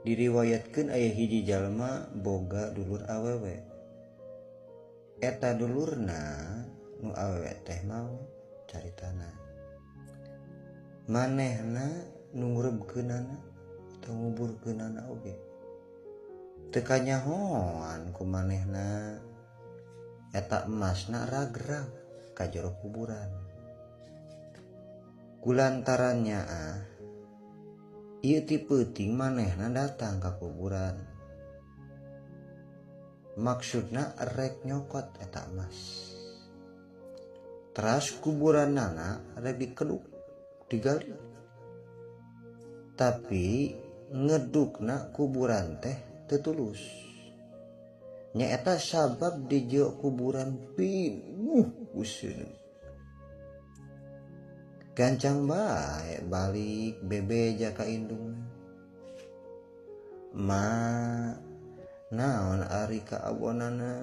Diriwayatkeun aya hiji jalma boga dulur awewe. Eta dulurna nu awewe teh mau caritana. Manehna nu ngurebkeunana atau nguburkeunana oge. Teu kanyahoan ku manehna eta emasna ragrag ka jero kuburan. Kulantaran nyaah ieu ti peuting manehna datang ka kuburan. Maksudna rek nyokot eta emas. Teras kuburanana rek dikeduk, digali. Tapi ngedukna kuburan teh teu tulus. Nyaeta sabab di jero kuburan pinuh ku seuneu. Gancang bae balik bebeja ka indungna. Ma, naon ari kaawonana?